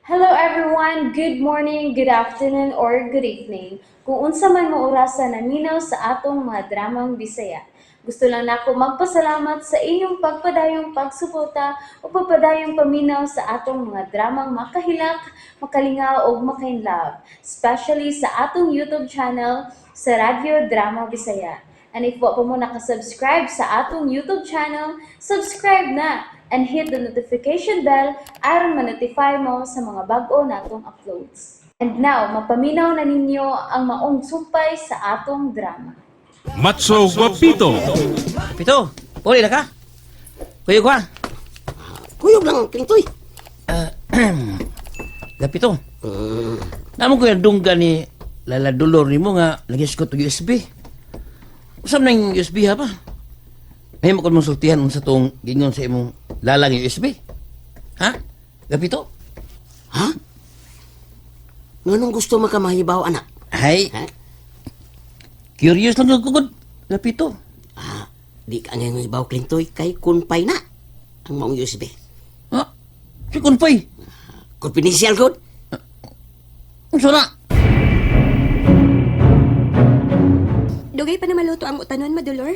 Hello everyone! Good morning, good afternoon, or good evening. Kung unsa man mo orasa naminaw sa atong mga dramang Bisaya. Gusto lang nako magpasalamat sa inyong pagpadayong pagsuporta o pagpadayong paminaw sa atong mga dramang makahilak, makalingaw ug makainlove, especially sa atong YouTube channel sa Radyo Drama Bisaya. And if wa pa mo nakasubscribe sa atong YouTube channel, subscribe na and hit the notification bell aron ma-notify mo sa mga bag-o natong uploads. And now, mapaminaw na ninyo ang maong sumpay sa atong drama. Matso Guapito. Pito, puli na ka. Kuyog ka. Kuyog lang, Kintoy. Gapito. Namo ko yung dungga ni Lala Dolor nimo nga nagiskot og USB. Usam nang USB ha pa? Mahimo ko mong sultihan unsa tong gingon sa imong lala nga USB. Ha? Gapito? Ha? Nganong gusto makamahibaw, anak? Hay, Ha? curious lang ko gud. Gapito. Ah, di ka nga hibaw, Kintoy, kay kunpay na ang maong USB. Ha? Si Kunpay. Confidential good? Unsa na? Dugay pa na maluto ang utanon, Madulor.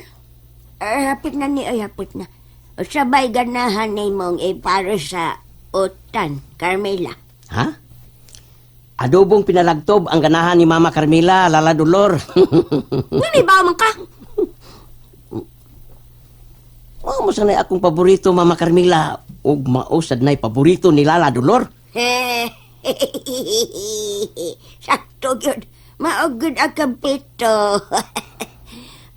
Ay, hapit na ni, ay hapit na. Sabay ganahan ni mong iparo sa utan, Carmela. Ha? Adobong pinalagtob ang ganahan ni Mama Carmela, Lala Dolor. Nga may bawa man ka. Oh, mo sanay akong paborito, Mama Carmela. Ug mao sad na'y paborito ni Lala Dolor. Sakto gyud. Maugod ang kampito.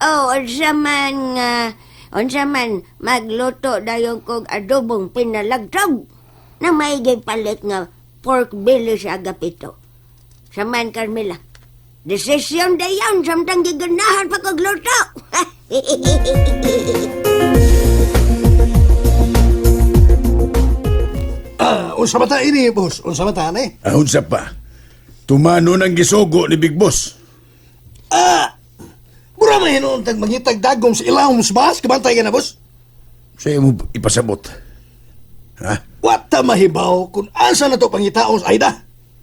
Oh, unsa man nga unsa man magluto dayon kog adobong pinalagtog na may palit nga pork belly sa agapito. Saman, Carmela. Desisyon dayon samtang giganahan pa kog luto. Ah, unsa ba ta ini, boss? Unsa ba ta ni? Ahon sa pa. Tumano ng gisugo ni Big Boss. Ah! Mura man hinuon tag mangitag dagom sa ilawom sa bas, kabantay ka na, boss. Sa imo ipasabot. Ha? Wata mahibaw kung asa na to pangitaon sa Aida.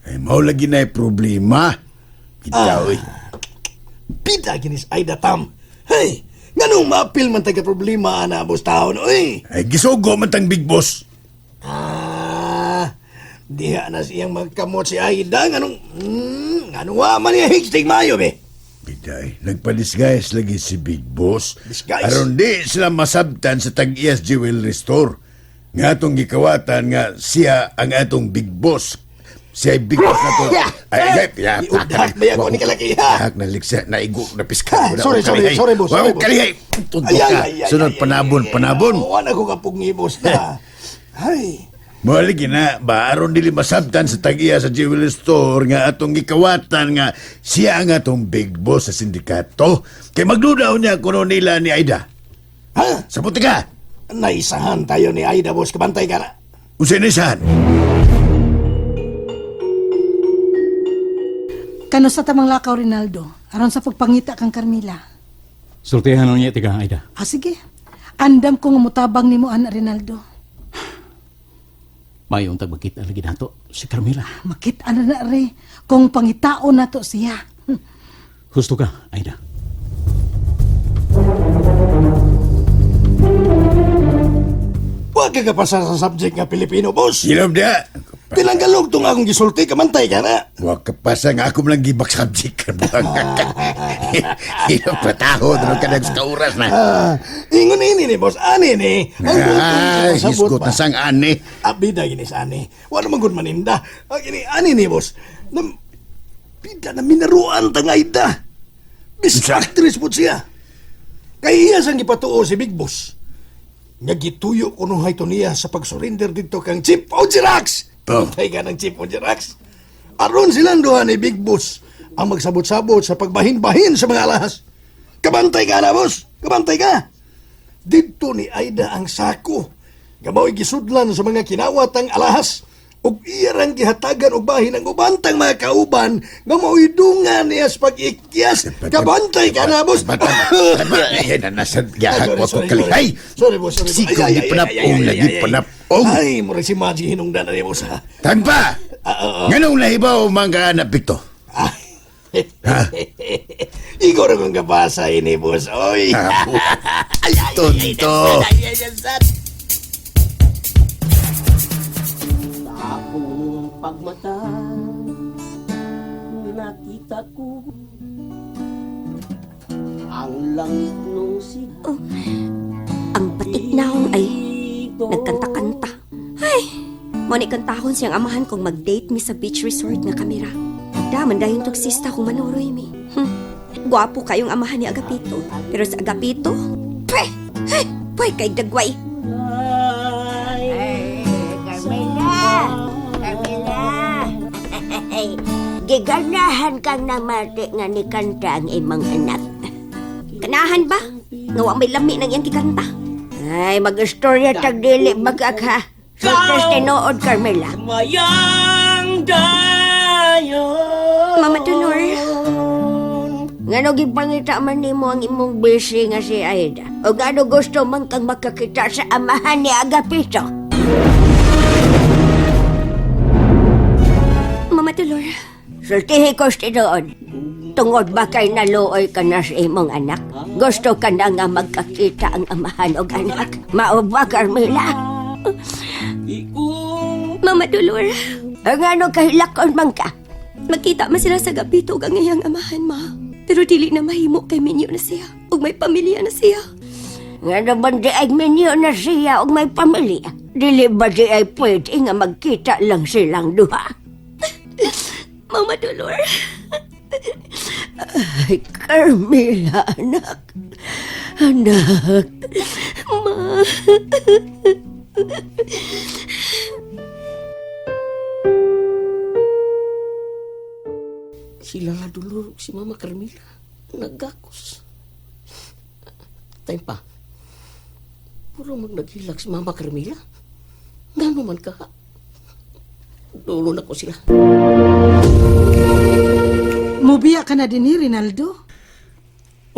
Ay, mao lagi na problema. Bitaw eh. Pida ginis Aida tam. Hey, nganong maapil man taga problema ana, boss taon, oy. Ay, gisugo man tang Big Boss. Ah, diha na siyang magkamot si Aida nganong nganong wa man niya higstig maayo be. Biday, nagpa-disguise lagi si Big Boss. Disguise? Aron di sila masabtan sa tag-iyas Jewelry Store. Nga atong gikawatan nga siya ang atong Big Boss. Siya ay Big Boss na to. Ay, ay, ay, Iudhat ba yan ko ni kalaki, ha? Hak na liksa, naigo, napiska. Ah, sorry, sorry, sorry, boss, sorry, Wa ko boss. kalihay. Tundo Ay, ka. ay, ay, ay, Sunod, ay, panabon, ay, ay, panabon. Wala ko kapugni, boss na. Ay. Mali na, ba aron dili masabtan sa tag-iya sa jewelry store nga atong gikawatan nga siya ang atong big boss sa sindikato. Kay magdudaw niya kuno nila ni Aida. Ha? Sa ka. Naisahan tayo ni Aida, boss. Kabantay ka na. Unsay nisan? Kano sa tamang lakaw, Rinaldo? Aron sa pagpangita kang Carmila. Sultihan lang niya, tiga, Aida. Ah, sige. Andam ko nga mutabang nimo ana, Rinaldo. Mayong tagmagkita lagi nato si Carmela. Makita na na re kung pangitaon nato siya. Husto ka, Aida. Huwag ka kapasa sa subject nga Pilipino, boss. Silom dia. Tinanggalog tong akong gisulti, kamantay ka na. Wa ka pasa nga ako lang gibak subject ka buang ka. Hilom pataho na ka nag sa oras na. Ah, ingon ini ni, boss. Ani ni. Ang Ay, pasabot hisgot ba? na sang ani. Abida gini sa ani. Wala man gud maninda. Ah, gini, ani ni, boss. Na, bida na minaruan ta nga Aida. Bis Unsa? actress po siya. Kay iya sang gipatuo si Big Boss. Nga gituyo kuno hayto niya sa pag-surrender dito kang Chief Ojirax. Oh. Patay ka ng Chief Ojirax. Aron silang duha ni Big Boss ang magsabot-sabot sa pagbahin-bahin sa mga alahas. Kabantay ka na, boss! Kabantay ka! Didto ni Aida ang sako. Nga mao'y gisudlan sa mga kinawatang alahas. Ug iya rang gihatagan og bahin ang ubantang mga kauban nga mao'y dungan niya sa pag-ikyas. Kabantay ka na, boss! Ay, nanasad Ay, gahak sorry, wa ko sorry, kalihay. sorry. Sorry, boss. Sorry, boss. Sigaw Ay, ay, ni ay, panapong ay, ay, lagi ay, ay. panapong. Ay, mura si Maggie hinungdan na niya, boss. Ha? Tagpa! Nganong nahibaw man ka na Pikto? Ha? Ikaw na kong kabasa ini, boss. Oy. Tonto. Akong pagmata, nakita ko ang langit nung sig. Ang batik naong ay nagkanta-kanta. Ay, mo ni kantahon siyang amahan kung mag-date mi sa beach resort nga kamera. Daman dayon tog sista kung manuroy mi. Gwapo kayong amahan ni Agapito. Pero sa Agapito, pwe! Hey, pwe kay dagway. Ay, Carmela! Carmela! Giganahan kang namati nga ni kanta ang imong anak. Kanahan ba? Nga wa may lami nang iyang gikanta. Ay, mag-istorya tag dili magakha. Sultes tinuod, Carmela. Mayang dayon. Mama Dolor. Ngano gipangita man nimo ang imong busy nga si Aida? O ngano gusto man kang makakita sa amahan ni Agapito? Mama Dolor. Sultihi ko tinuod. Tungod ba kay naluoy ka na sa imong anak? Gusto ka na nga magkakita ang amahan og anak? Mao ba, Carmela? Mama Dolor. Ang ano kahilakon man ka? Magkita man sila sa Agapito ug ang iyang amahan, ma. Pero dili na mahimo kay minyo na siya. Ug may pamilya na siya. Nga naman di ay minyo na siya og may pamilya. Dili ba di ay pwede nga magkita lang silang duha? Mama Dolor. Ay, Carmela, anak. Anak. Ma. Si Lala Dolor ug si Mama Carmela nagakos. Time pa. Puro mag naghilak si Mama Carmela. Ngano man ka? Dulo na ko sila. Mubiya ka na din ni Rinaldo.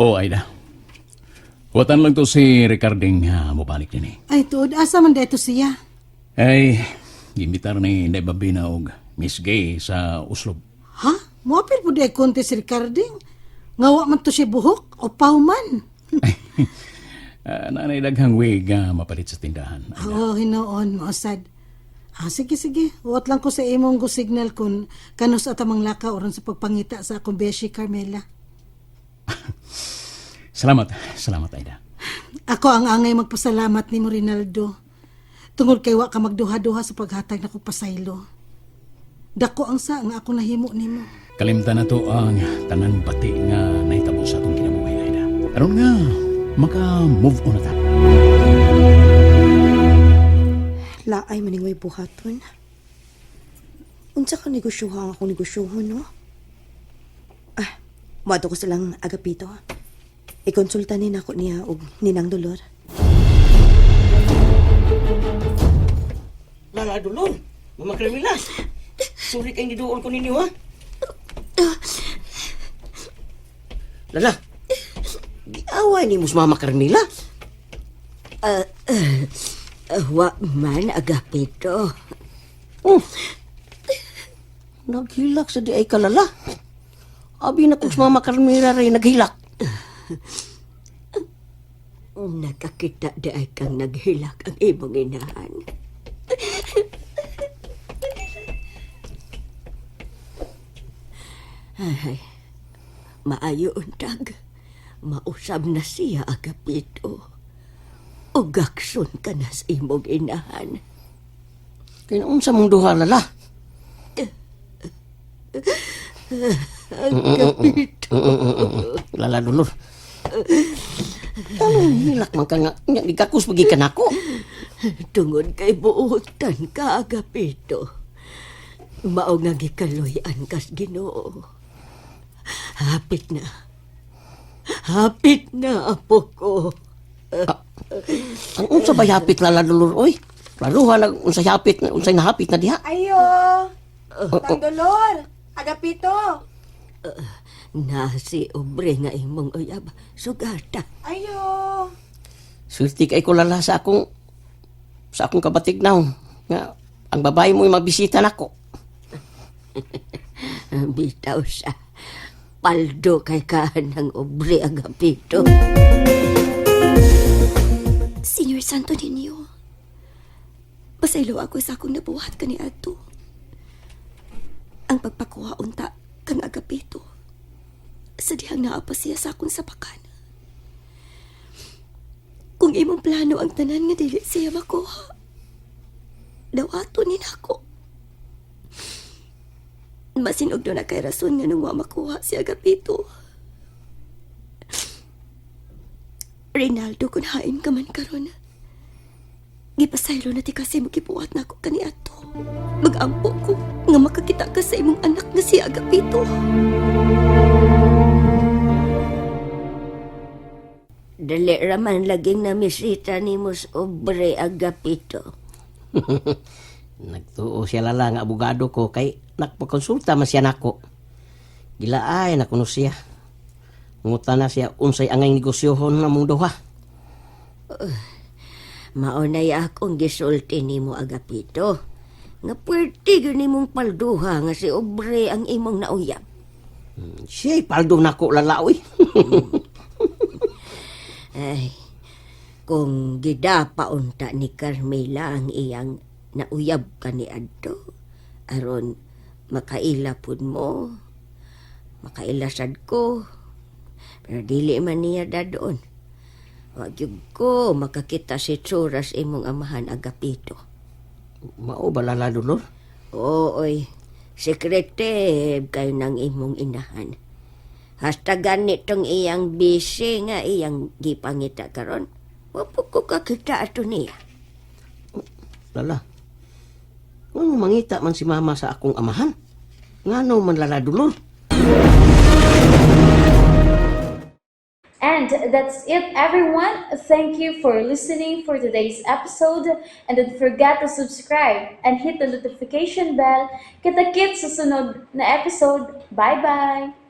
Oh, Aida. Watan lang to si Ricarding mobalik din eh. Ay, tuod, asa man dito siya? Ay, gimbitar ni Inday Babina og Miss Gay sa Oslob. Ha? Muapil po di ay konti si Ricarding. Nga wa man to siya buhok o pauman. Nanay daghang wig mapalit sa tindahan. Oo, hinoon, mausad. Ah, sige, sige. Uot lang ko sa imong go signal kung kanus at amang lakaw oron sa pagpangita sa akong beshi Carmela. Salamat, salamat Aida. Ako ang angay magpasalamat ni mo, Rinaldo. Tungod kay wa ka magduha-duha sa paghatag nako pasaylo. Dako ang sa nga ako nahimo nimo. Kalimtan na to ang tanan bati nga nahitabo sa atong kinabuhi, Aida. Aron nga, maka-move on na ta. Laay maningoy buhaton. Unsa ka negosyoha ang akong negosyohon, no? Ah, moadto ko silang Agapito. Ikonsulta ni nako niya og Ninang Dolor. Lala Dolor, Mama Carmela. Sorry kay niduol ko ninyo ha. Lala, giaway ni mo si Mama Carmela. Wa man, Agapito. Oh. Naghilak sa di ay kalala. Abi na kung si Mama Carmela rin naghilak. Nakakita di ay kang naghilak ang imong inahan. Ay, maayo untag. Mausab na siya, Agapito. Ugakson ka na sa imong inahan. Kaya unsa mong duha lala. Agapito. Lala Dolor. Anong hilak man ka nga? Nga, Gikakus pagi ka nako. Tungod kay buotan ka, Agapito. Mao nga gikaluy-an kas Ginoo. Hapit na. Hapit na, apo ko. Ang unsa ba yapit lala Dolor oy? Klaruha lang unsa yapit unsay nahapit na diha. Ayo! Tang Dolor! Agapito! Na si Obre nga imong uyab. Sugata. Ayo! Swerte kay ko lala sa akong kabatignaw nga ang babae mo'y mabisita nako. Bitaw sa paldo kay ka ng Obre, Agapito. Senyor Santo Niño, pasaylo ako sa akong nabuhat kaniadto. Ang pagpakuha unta kang Agapito sa dihang naa pa siya sa akong sapakan. Kung imong plano ang tanan nga dili siya makuha, dawato ni nako. Masinog do na kay rason nga nung wa makuha si Agapito. Reynaldo, kung hain ka man karon, gipasaylo na ti kasi magibuhat na ako kaniadto. Magampo ko nga makakita ka sa imong anak nga si Agapito. Dali raman laging namisita ni Mus Obre, Agapito. Nagtuo siya, Lala, nga abogado ko kay nagpakonsulta man siya nako. Gilaay na kuno siya. Nguta na siya unsay angay negosyohon namong duha. Maunay akong gisulti nimo, Agapito. Nga pwerte gyud nimong palduha nga si Obre ang imong nauyab. Siya paldo nako, Lala, oy. Ay, kung gidapa unta ni Carmela ang iyang nauyab kaniadto, aron makaila pud mo, makaila sad ko. Pero dili man niya dadon. Wa gyud ko makakita si tsuras imong amahan, Agapito. Mao ba, Lala Dolor? Ooy, sekreteb kay nang imong inahan. Hasta ganitong iyang bisi nga iyang gipangita karon, wa po ko kakita ato niya. Lala. Ngano mangita man si mama sa akong amahan? Ngano man, Lala Dolor? And that's it, everyone. Thank you for listening for today's episode. And don't forget to subscribe and hit the notification bell. Kita-kits sa sunod na episode. Bye-bye!